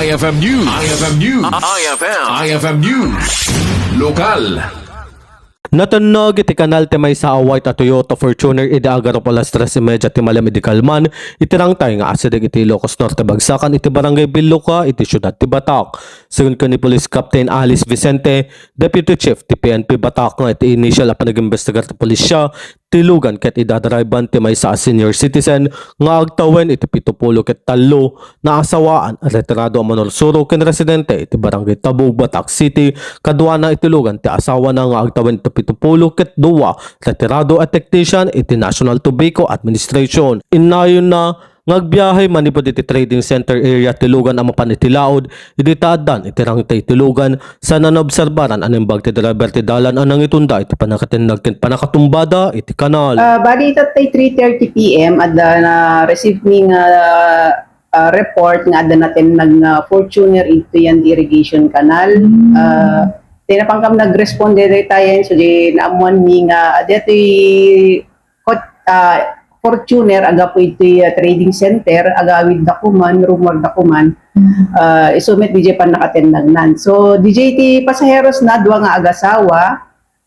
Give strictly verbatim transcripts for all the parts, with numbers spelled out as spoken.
I F M News. I F M News. I F M. I F M News. Lokal. Natennag iti kanal ti maysa a white a Toyota Fortuner idi agarup alas tres y media ti malem idi kalman iti rangtay nga asideg iti Ilocos Norte Bagsakan iti Barangay Biluca iti siudad ti Batak. Sigun ken ni Police Captain Alice Vicente, Deputy Chief ti P N P Batak nga iti initial a panagimbestigar ti pulisya, ti lugan ket idadrivean ti maysa a senior citizen nga agtawen iti pitupulo ket tallo nga asawaan, retirado a manorsuro ken residente iti Barangay Tabug, Batak City, kaduana iti lugan ti asawana nga agtawen iti pitupulo ket dua, retirado a technician iti National Tobacco Administration. Innayonna nga agbiahe manipud iti trading center area ti lugan a mapan iti laod idi taaddan iti rangtay ti lugan, saan a naobserbaran a naimbag ti driver ti dalan a nangitunda iti pannakatennag ken pannakatumbada iti kanal. Ah, bali, itattay three thirty P M, adda na-receive mi nga, ah, report nga adda natennag nga Fortuner iti yan irrigation canal. Ah, ti napankam nag-respond daytayen, so di naammuan mi nga, ah, daytoy kot-, ah, Fortuner, agapu iti, ah, trading center, agawid da kuman, rumor da kuman, ah, isu met diay pannakatennagnan. So, diay ti pasaheros na, dua nga agasawa,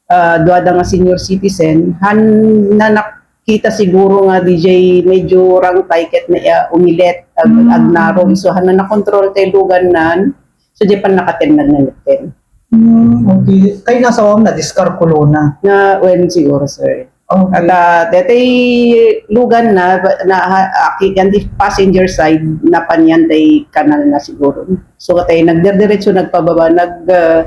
ah, dua da nga senior citizen, han na nakita siguro nga diay medyo rangtay ket na, ah, umilet, ag-, agnaro, isu han na nakontrol ti lugannan, so diay pannakatennagnan metten. Hmm, okay. Kay nasawam na diskarkulona. Na, wen siguro, sir. Oh. At, ah, detay lugan na, na, ha, aki-, yan di passenger side, napan yan tay kanal na siguro. So, katay nagderdiretso, nagpababa, nag, ah,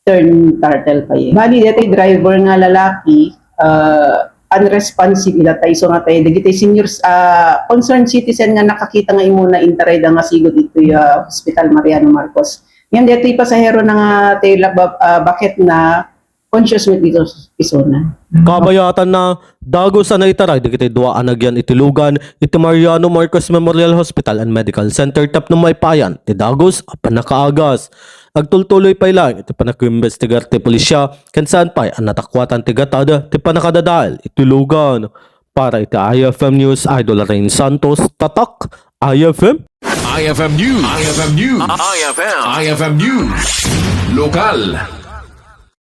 turn turtle pa yan. Bali, detay driver nga lalaki, ah, unresponsive ida tay, so nga tay, dagitay seniors, ah, concerned citizen nga nakakita nga imuna intaray da nga sigud iti, ah, Hospital Mariano Marcos. Yan, detay pasahero na nga tay laba-, ah, baket na conscious met dito isuna. Kabayatanna, dagus a naitaray dagiti dua a nagyan iti lugan iti Mariano Marcos Memorial Hospital and Medical Center tapno maipayan ti dagus a pannakaagas. Agtultuloy pay laeng iti panakimbestigar ti pulisya ken saan pay a natakuatan ti gatad ti pannakadadael iti lugan. Para iti I F M News, Idol Rain Santos, Tatak, I F M. I F M News. I F M News. I F M. I F M News. Lokal.